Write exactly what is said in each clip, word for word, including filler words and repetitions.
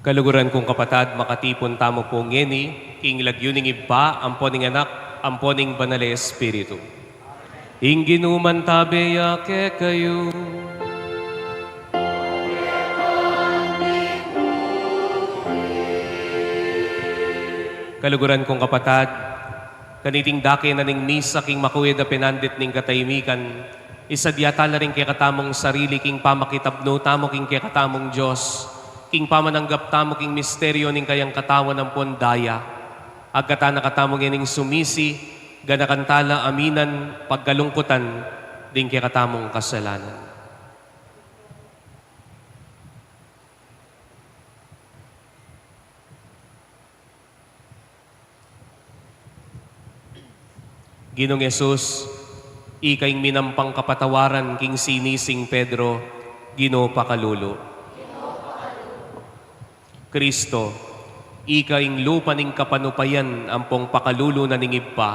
Kaluguran kung kapatad, makatipun tamu pu ngeni king lagyu ning Ibpa, ampo ning Anak, ampo ning Banal a Espiritu. Ing Ginu mantabe ya kekayu. Kaluguran kung kapatad, kaniting dake na ning misa king makuid a penandit ning katahimikan, isadya tala ring kekatamung sarili king pamakitabnu tamu king kekatamung Dios, king pamananggap tamu king misteryu ning kayang katawan ampon daya. Agkatan na katamu ngening sumisi, ganakan tala aminan pagkalungkutan ding kekatamung kasalanan. Ginung Jesus, ika ing minampang kapatawaran king sinising Pedro, Ginu pakalulu. Kristo, ika ing lupa ning kapanupayan ampong pakalulu na ning Ibpa,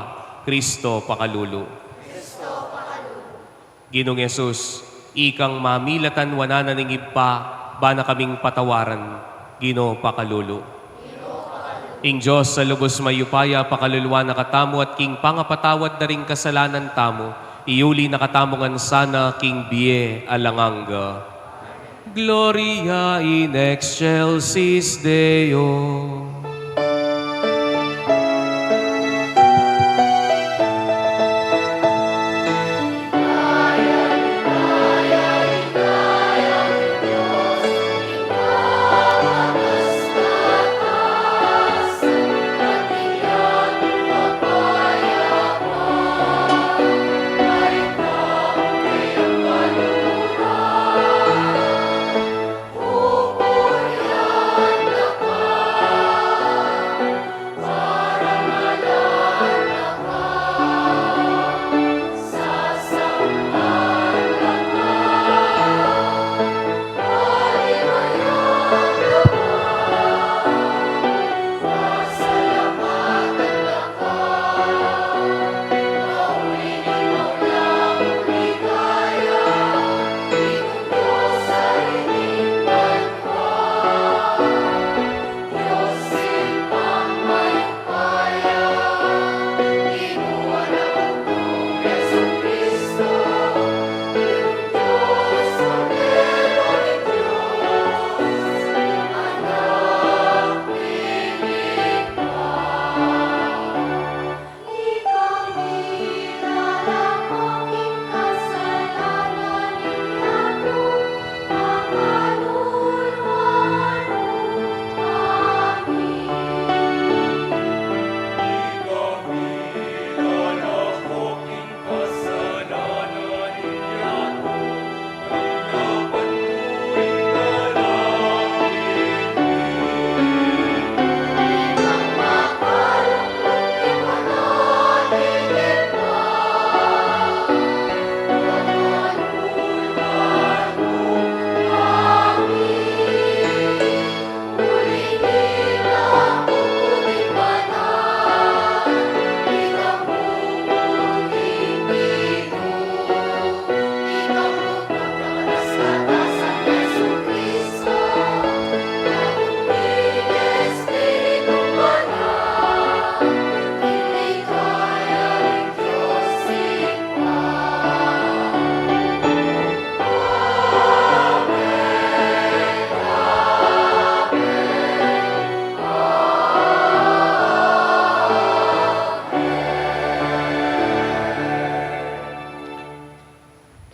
Kristo pakalulu. Ginung Jesus, ikang mamilatan wanan na ning Ibpa, bana kaming patawaran, Ginu pakalulu. Ing Dios a lubus mayupaya pakaluluan na katamu at king pangapatawad da ring kasalanan tamu, iyuli na katamu ngan sana king bie alang angga. Gloria in excelsis Deo.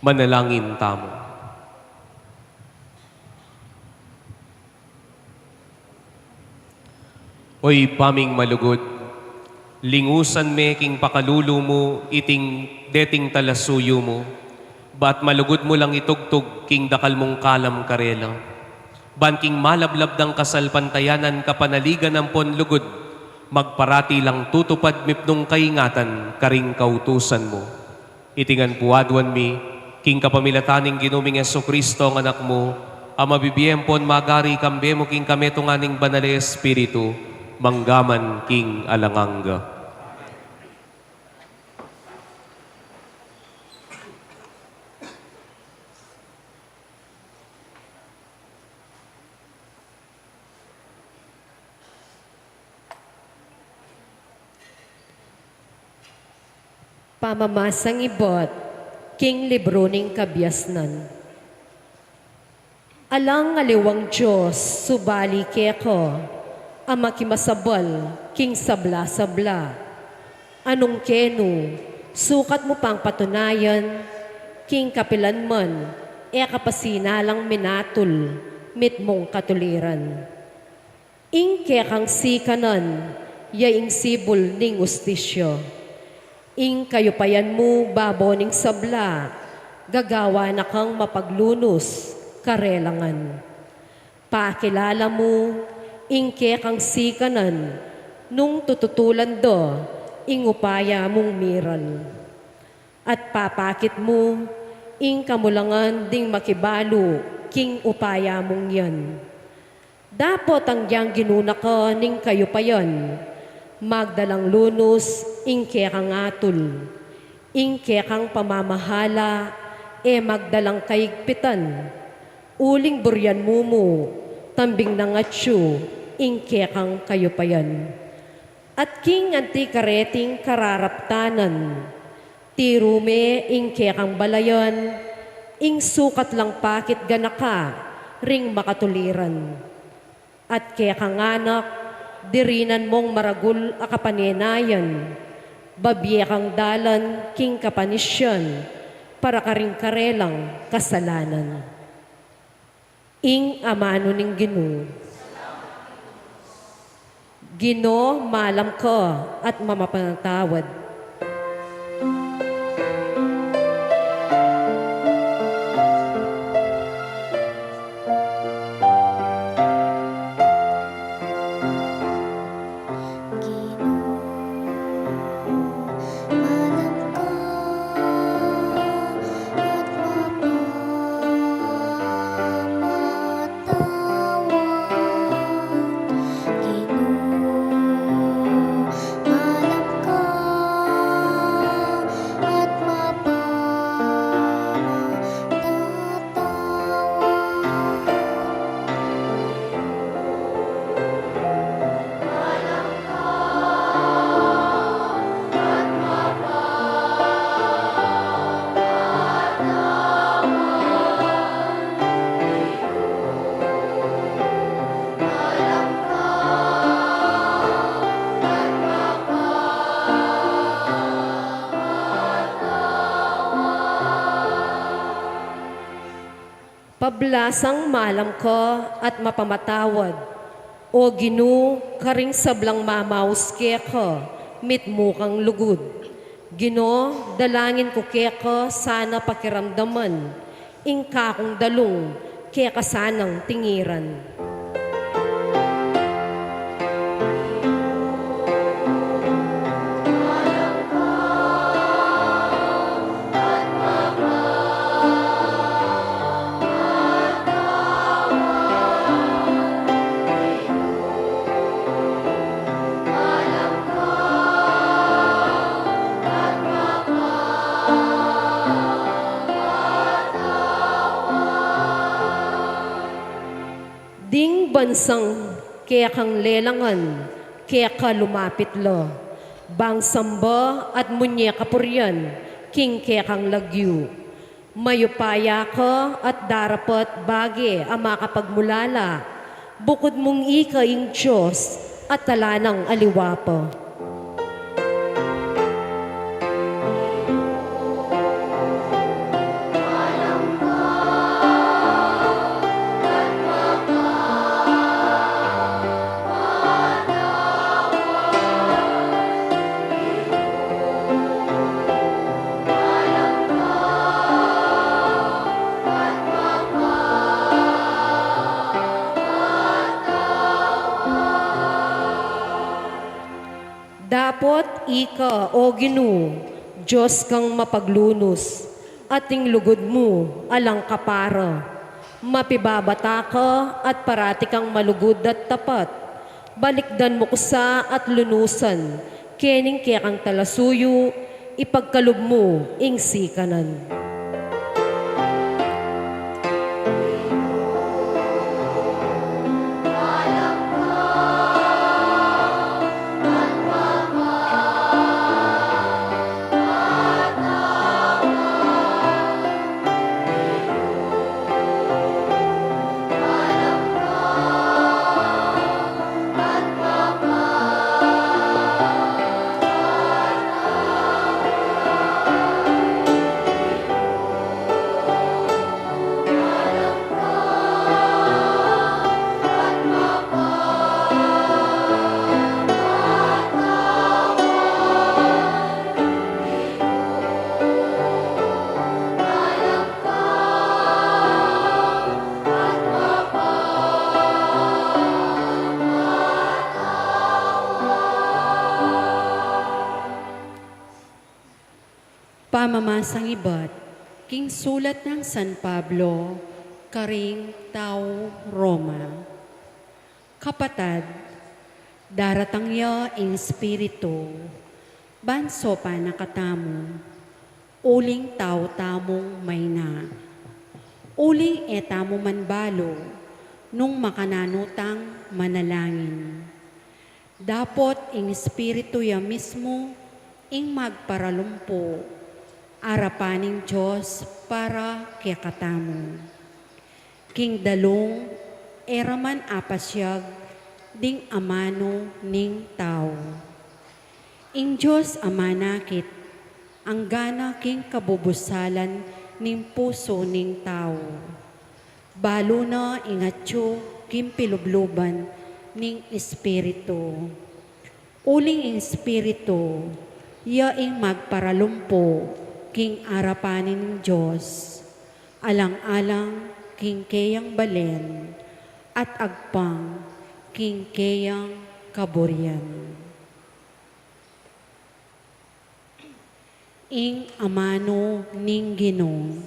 Manalangin tamu. O Ibpa ming malugud, lingusan me king pakalulu mu iting deting talasuyu mu, bat malugud mu lang itugtug king dakal mung kalam karela. Ban king malablab dang kasalpantayanan, kapanaligan ampon lugud, magparati lang tutupad mipnung kaingatan karing kautusan mu. Iti ngan pu aduan mi, king kapamilatan ning Ginu ming Jesucristo a Anak mu, a mabibie ampon magari kambe mu king kametungan ning Banal a Espiritu, mangga man king alang angga. Pamamasang ibat king libru ning Kabiasnan. Alang aliwang Dios subali keka, a makimasabal king sabla-sabla. Anung kenu, sukat mu pang patunayan, king kapilan man, e ka pa sinalang minatul, mitmung katuliran. Ing kekang sikanan, ya ing sibul ning ustisya. Ing kayupayan mu babo ning sabla, gagawa na kang mapaglunus, karelangan. Pakilala mu, ing kekang sikanan, nung tututulan da, ing upaya mung miral. At papakit mu, ing kamulangan ding makibalu, king upaya mung yan. Dapot agyang ginuna ka ning kayupayan, magdalang lunus ing kekang atul, ing kekang pamamahala, e magdalang kaigpitan, uling burian mu mu, tambing nang atyu, ing kekang kayupayan. At king anti kareting kararaptanan, tiru me ing kekang balayan, ing sukat lang pakit ganaka, ring makatuliran. At kekang anak, dirinan mung maragul a kapanenayan, babie kang dalan king kapanisian, para karing karelang kasalanan. Ing amanu ning Ginu. Ginu, malam ka at mamapanatawad. Ginu, malam ka at mapapatawad. Ginu, malam ka at mapapatawad. Pablasang malam ka at mapamatawad, O Ginu, karing sablang mamaus keka, mitmu kang lugud. Ginu, dalangin ku keka sana pakiramdaman, ing kakung dalung keka sanang tingiran. Ding bansang kekang lelangan, keka lumapit la, bang samba at munye kapurian, king kekang lagyu. Mayupaya ka at darapat bage a makapagmulala, bukud mung ika ing Dios at ala nang aliwa pa. Dapot ika, O Ginu, Dios kang mapaglunus, at ing lugud mu alang kapara. Mapibabata ka at parati kang malugud at tapat. Balikdan mu ku sa at lunusan, kening kekang talasuyu, ipagkalub mu ing sikanan. Pamamasang ibat king sulat nang San Pablo karing tau Roma. Kapatad, daratang ya ing Espiritu, ban saupan na katamu, uling tau tamung maina. Uling e tamu man balu nung makananu tang manalangin. Dapot ing Espiritu ya mismu ing magparalumpu arapan ning Dios para kekatamu. King dalung e ra man apasiag ding amanu ning tau. Ing Dios a manakit, anggana king kabubusalan ning pusu ning tau. Balu na ing atyu king pilubluban ning Espiritu. Uling ing Espiritu, ya ing magparalumpu king arapan ning Dios, alang-alang king keyang balen, at agpang king keyang kaburian. Ing amanu ning Ginu.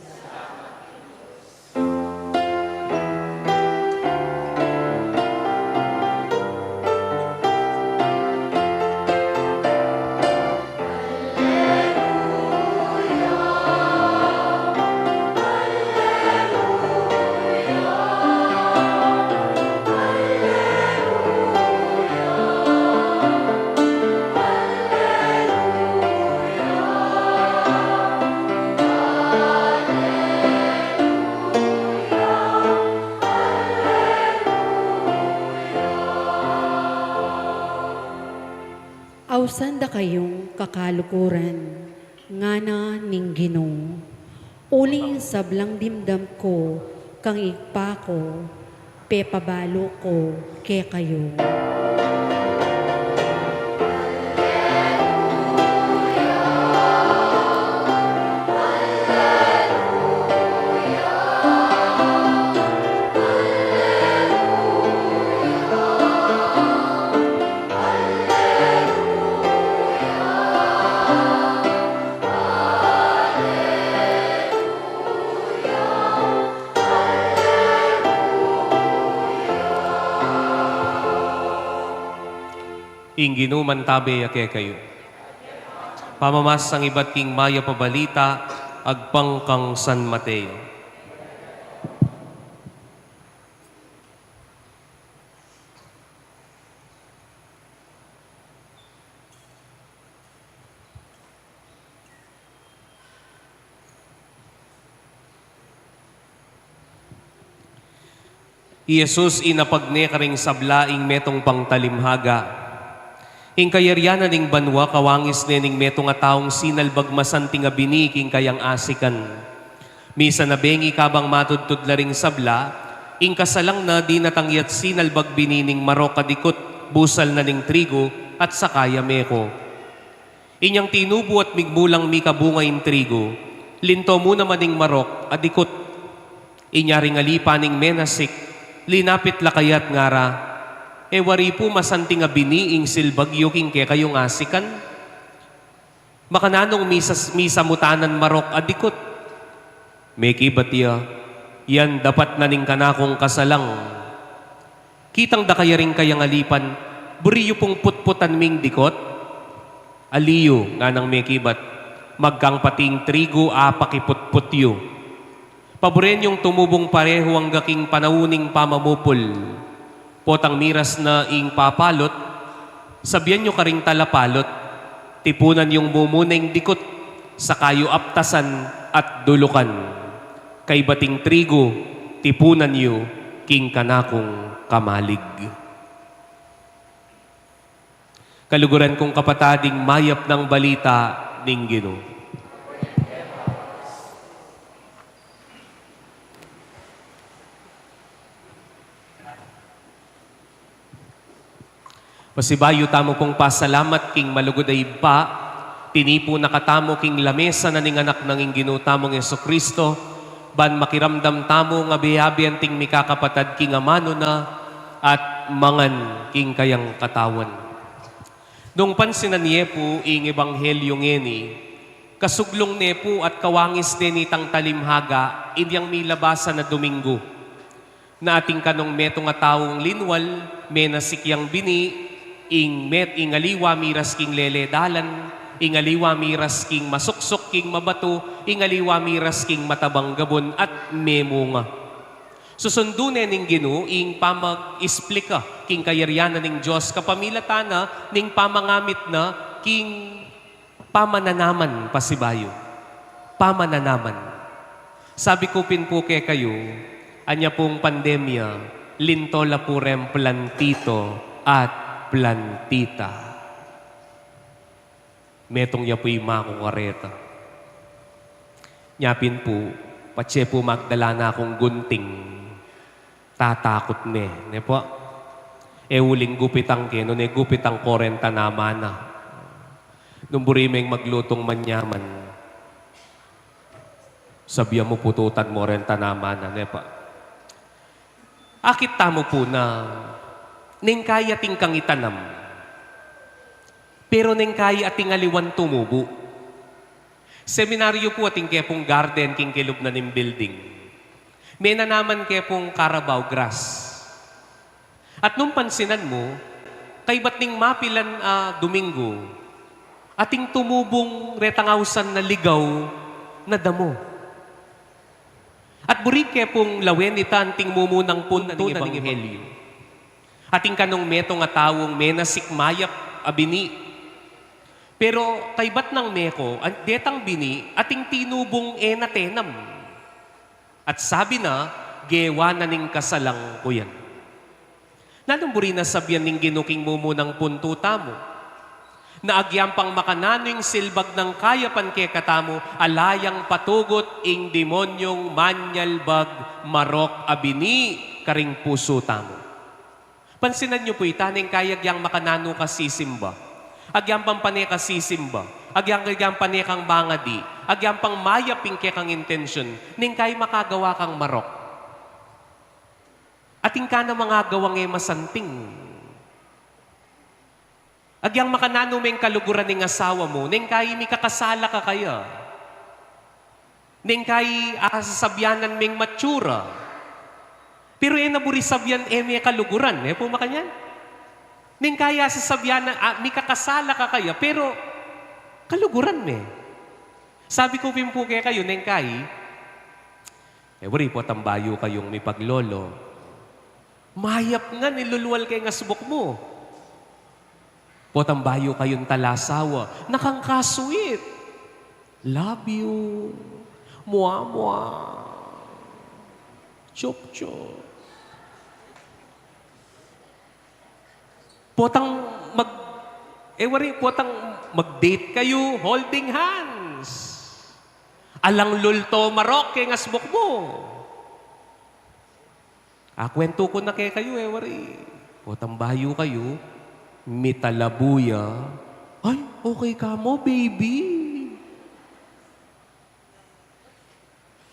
Ausan da kayung kakaluguran, ngana ning Ginu, uling ing sablang dimdam ku kang Ibpa ku, pepabalu ku kekayu. Ing Ginu mantabe ya kekayu. Pamamasang ibat king Mayap a Balita agpang kang San Mateo. I Jesus inapag ne karing sabla ing metung pang talimhaga. Ing kayarian na ning banua kawangis ne ning metung a taung sinalbag masanting a bini king kayang asikan. Misan a bengi kabang matudtud la ring sabla, ing kasalang na dinatang ya't sinalbag bini ning marok a dikut, busal na ning trigu, at saka ya meko. Inyang tinubu at migmulang mikabunga ing trigu, linto mu naman ing marok a dikut. Inya ring alipan ning menasik, linapit la kaya at ngara, "E wari pu masanting a bini ing silbag yu king kekayung asikan? Makananung misas-, misamutanan marok a dikut?" Mekibat ya, "Yan dapat na ning kanakung kasalang." Kitang da kaya ring kayang alipan, "Buri yu pung putputan ming dikut?" "Ali yu," nganang mekibat, "magkang pati ing trigu apakiputput yu. Paburen yung tumubung parehu angga king panaun ning pamamupul. Potang miras na ing papalut, sabian yu karing talapalut, tipunan yung mumuna ing dikut, saka yu aptasan at dulukan. Kaybat ing trigu, tipunan yu king kanakung kamalig." Kaluguran kung kapatad, ing mayap nang balita ning Ginu. Pasibayu tamu pung pasalamat king malugud a Ibpa, tinipu na katamu king lamesa na ning Anak nang ing Ginu tamung Jesucristo, ban makiramdam tamu nga abe-abe anting mikakapatad king amanu na at mangan king kayang katawan. Nung pansinan ye pu ing ebanghelyu ngeni, Kasuglung ne pu at kawangis ne nitang talimhaga, inyang milabasan a Domingo, na atin kanung metung a taung linwal, menasik yang bini, ing met ing aliwa miras king lele dalan, ing aliwa miras king masuksuk king mabatu, ing aliwa miras king matabang gabun at memunga. Susundu ne ning Ginu ing pamag-isplika king kayarian na ning Dios kapamilatan na ning pamangamit na king pamananaman pasibayu. Pamananaman. Sabi ku pin pu kekayu, anya pung pandemya, linto la pu reng plantito at plantita. Metung ya pu i maku kareta. Nya pin pu, patse pu magdala na kung gunting, tatakut ne, ne pu? E uling gupitan ke, nune gupitan ko reng tanaman na. Nung buri meng maglutung manyaman, sabyan mu pututan mo reng tanaman na, ne pu? Akit tamu pu na neng kai atin kang itanam, pero neng kai atin aliwan tumubu. Seminaryo pu atin ke pung garden king kilub na ning building. Menanaman ke pung Carabao grass. At nung pansinan mu, kaybat ning mapilan a Domingo, atin tumubung retang ausan na ligaw na damo. At buri ke pung lawen ita anting mumunang punto na ning ebanghelyo. Atin kanung metung a taung menasik mayap a bini. Pero kaybat nang meko, an-, detang bini, atin tinubung e na tenam. At sabi na, gewa na ning kasalang ku yan. Nanung buri na sabyan ning Ginu king mumunang punto tamu? Na agyang pang makananu ing silbag nang kayapan kekatamu, ala yang patugut ing demonyung manyalbag marok a bini karing pusu tamu. Pansinan yu pu ita, neng kai agyang makananu ka sisimba, agyang pang pane ka sisimba, agyang, agyang pane kang mangadi, agyang pang mayap ing kekang intensyon, neng kai makagawa kang marok. Atin ka na mangagawang e masanting. Agyang makananu meng kaluguran ing asawa mu, neng kai mikakasala ka kaya. Neng kai asasabyanan meng matsura. Pero e na buri sabyan e me kaluguran, e pu makanyan? Neng kai asasabyanan, a, mikakasala ka kaya, pero kaluguran me. Sabi ku pin pu kekayu, neng kai, e, buri potang bayu kayung mipaglolo. Mayap ngan ilulwal keng asbuk mu. Potang bayu kayung talasawa, nakang ka-sweet. Love you. Mua, mua. Chup, chup. Potang mag-, e wari, potang mag-date kayu, holding hands. Alang lulto marok keng asbuk mu. Akwentu ku na kekayu, e wari. Potang bayu kayu, mitalabu ya. Ay, okay ka mu, baby?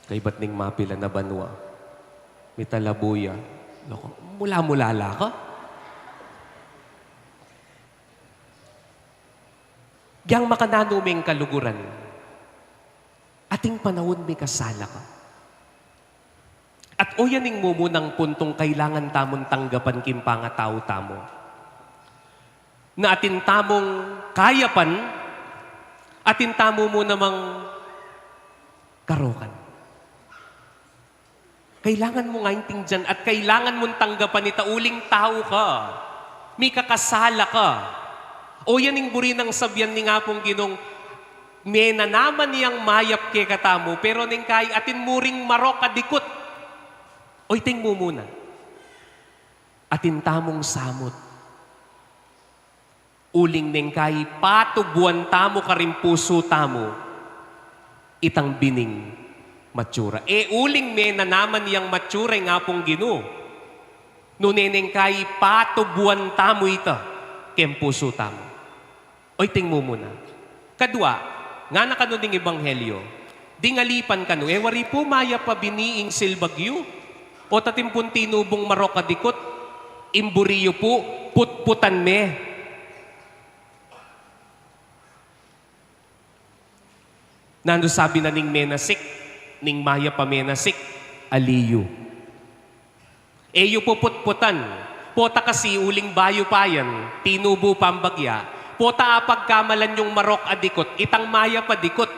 Kaybat ning mapilan a banua, mitalabu ya. Loko, mula-mula la ka. Gyang makananu meng kaluguran, ating panaun mikasala ka. At oyan ing mumunang puntung kailangan tamun tanggapan king pangatau tamu. Na atin tamung kayapan, atin tamu mu namang karokan. Kailangan mu ngan intindian at kailangan mung tanggapan ita uling tau ka. Mikakasala ka. Oyan ing buri nang sabyan ning Apung Ginung, menanaman yang mayap kekatamu, pero neng kai atin mu ring marok a dikut. Oy, iting mumuna. Atin tamung samut. Uling neng kai patubuan tamu karing pusu tamu itang bining matsura. E uling menanaman yang matsura ing Apung Ginu, nune neng kai patubuan tamu ita keng pusu tamu. Oy, iting mumuna. Kadua, ngana kanu ning ebanghelyo, ding alipan kanu, e wari pu mayap a bini ing silbag yu? O tating pung tinubung marok a dikut, ing buri yu pu, putputan me. Nanu sabi na ning menasik, ning mayap a menasik? Ali yu. E yu puputputan. Pota kasi uling bayu pa yan, tinubu pang bagya, pota apagkamalan yung marok a dikut, itang mayap a dikut.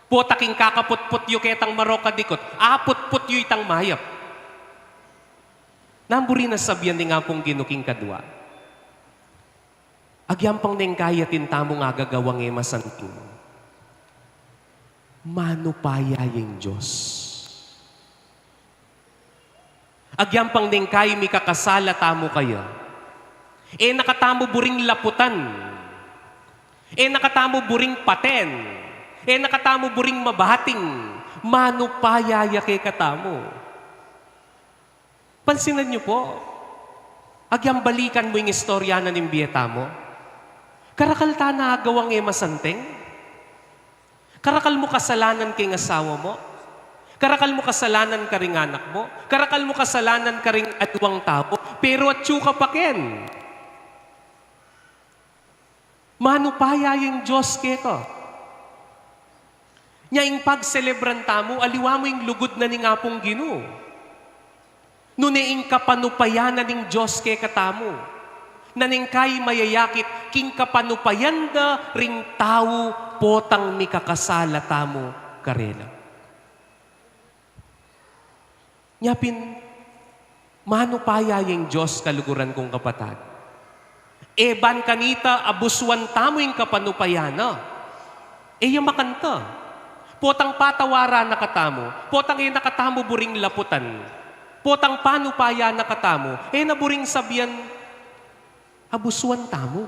Pota king kakaputput yu ketang marok a dikut, aputput yu itang mayap. Nanu buri na sabian ning Apung Ginu king kadwa? Agyang pang neng kayi atin tamung agagawang e masanting, manupaya ya ing Dios. Agyang pang neng kayi mikakasala tamu kaya, e na katamu buring laputan, e na katamu buring paten, e na katamu buring mabating, manupaya ya kekatamu. Pansinan yu pu, agyang balikan mu ing istorya na ning bie tamu. Karakal ta na agawang e masanting? Karakal mu kasalanan king asawa mu? Karakal mu kasalanan karing anak mu? Karakal mu kasalanan karing aliwang tau? Pero atyu ka pa ken. Manupaya ya ing Dios keka. Nya ing pagselebran tamu, aliwa mu ing lugud na ning Apung Ginu. Nune ing kapanupayan na ning Dios kekatamu, na neng kayi mayayakit king kapanupayan da ring tau potang mikakasala tamu karela. Nya pin, manupaya ya ing Dios, kaluguran kung kapatad. E ban kanita abusuan tamu ing kapanupayan na. E ya makanta. Potang patawaran na katamu, potang e na katamu buring laputan, potang panupayan na katamu, e na buring sabian abusuan tamu.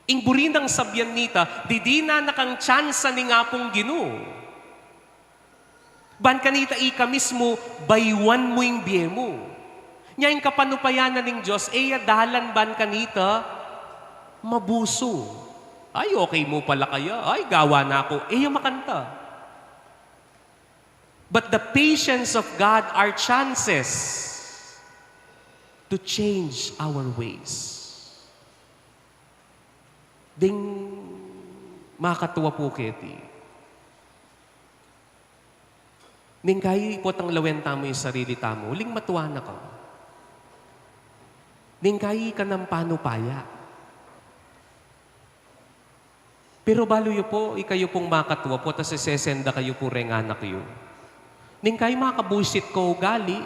Ing buri nang sabian nita, didinan na kang tsansa ning Apung Ginu. Ban kanita ika mismu, bayuan mu ing bie mu. Nya ing kapanupayan na ning Dios, e ya dalan ban kanita mabusu. Ay, okay mu pala kaya. Ay, gawa na ku. E ya makanta. But the patience of God are chances to change our ways. Ding makatua pu keti. Neng kayi potang lawen tamu ing sarili tamu, uling matua na ka. Neng kayi ka nang panupaya. Pero balu yu pu, ikayu pung makatua, pota sesesen da kayu pu reng anak yu. Neng kayi makabuisit kaugali.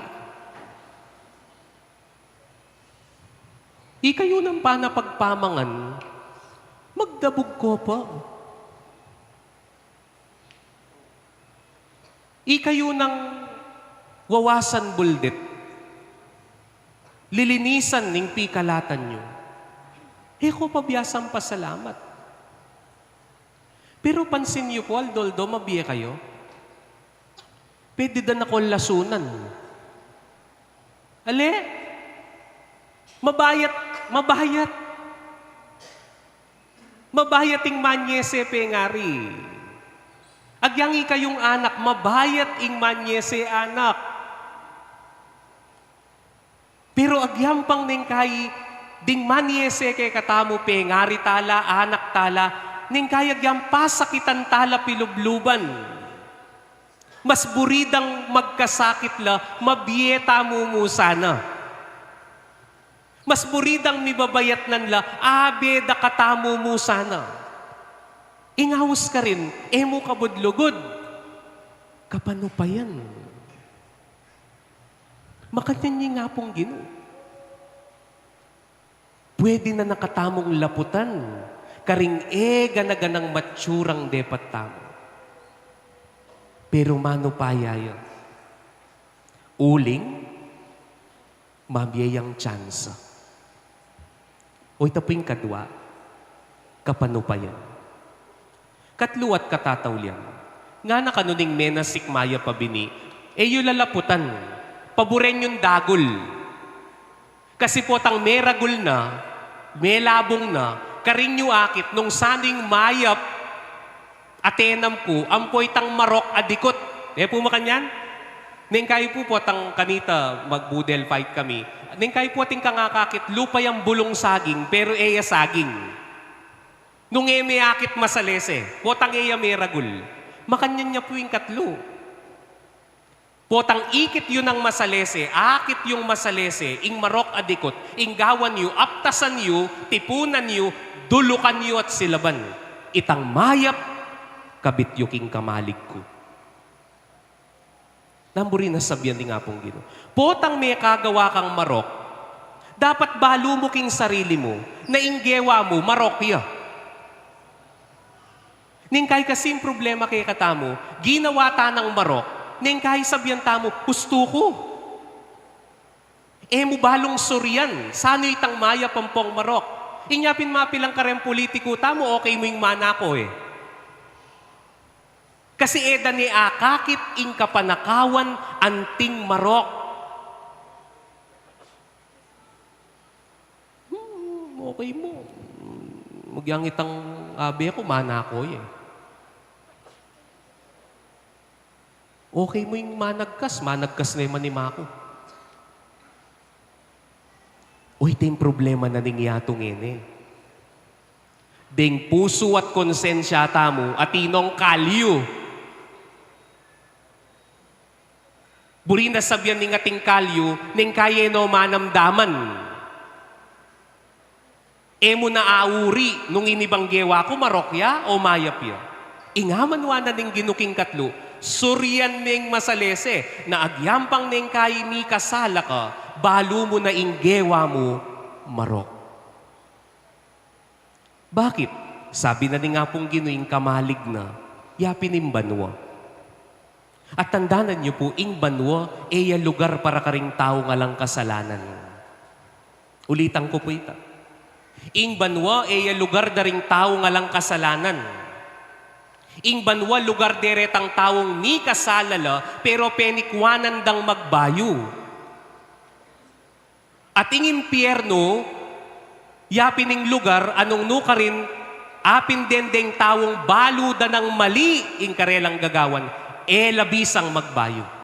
Ikayu nang panapagpamangan, magdabug ko pa. Ikayu nang wawasan buldit, lilinisan ning pikalatan yu. E ko pa biasang pasalamat. Pero pansin yu pu, aldo-aldo mabie kayu. Pwede da na kong lasunan. Ale? Mabayat, mabayat. Mabayat ing manyese pengari. Agyang ikayung anak, mabayat ing manyese anak. Pero agyang pang neng kayi ding manyese kekatamu, pengari tala, anak tala, neng kayi agyang pasakitan tala pilubluban. Mas buri dang magkasakit la, mabie tamu mu sana. Mas buri dang mibabayatnan la, abe da katamu mu sana. Ing aus karin, e mu kabudlugud. Kapanupayan. Makanyan ing Apung Ginu. Pwede na na katamung laputan karing e gana-ganang matsurang depat tamu. Pero manupaya ya. Uling mabie yang tsansa. O ita pu ing kadwa, kapanupayan. Katlu at katataulian, ngana kanu ning menasik mayap a bini, e yu lalaputan, paburen yung dagul. Kasi potang meragul na, melabung na, karin yu akit nung sanu ing mayap a tenam ku, ampo itang marok a dikut. E pu makanyan? Neng kayi pu, potang kanita magbudel fight kami. Neng kayi pu atin kang akakit, lupa yang bulung saging, pero e ya saging. Nung e me akit masalese, potang e ya meragul, makanyan ya pu ing katlu. Potang ikit yu nang masalese, akit yung masalese, ing marok a dikut, ing gawan yu, aptasan yu, tipunan yu, dulukan yu at silaban. Itang mayap, kabit yu king kamalig ku. Nanu ring sasabian ning Apung Ginu? Potang mekagawa kang marok, dapat balu mu king sarili mu na ing gewa mu marok ya. Neng kai kasi ing problema kekatamu, ginawa ta nang marok, neng kai sabian tamu, "Hustu ku." E mu balung surian, sa nu itang mayap ampong marok. Inya pin mapilan kareng pulitiku tamu, okay mu ing mana ko e. Kasi e da ne akakit ing kapanakawan anting marok. Hmm, okay mu. Magyang itang abe ku, mana ko e. Okay mu ing managkas, managkas ne man i maku. Uy, iti ing problema na ning yatu ngeni. Deng pusu at konsensya tamu, atin nong kalyu. Buri na sabian ning ating kalyu, neng kai e no manamdaman. E mu na auri nung ini bang gewa ku marok ya o mayap ya. Ing amanwa na ning Ginu king katlu, surian meng masalese, na agyampang neng kai mikasala ka, balu mu na ing gewa mu marok. Bakit? Sabi na ning Apung Ginu, ing kamalig na, yapin ing banua. At tandanan yu pu, ing banua, e ya lugar para karing taung alang kasalanan. Ulitan ku pu ita. Ing banua, e ya lugar da ring taung alang kasalanan. Ing banua, lugar de retang taung mikasala la, pero penikuanan dang magbayu. At ing impiernu, yapin ing lugar a nung nukarin, apin deng taung balu da nang mali ing karelang gagawan, e la bisang magbayu.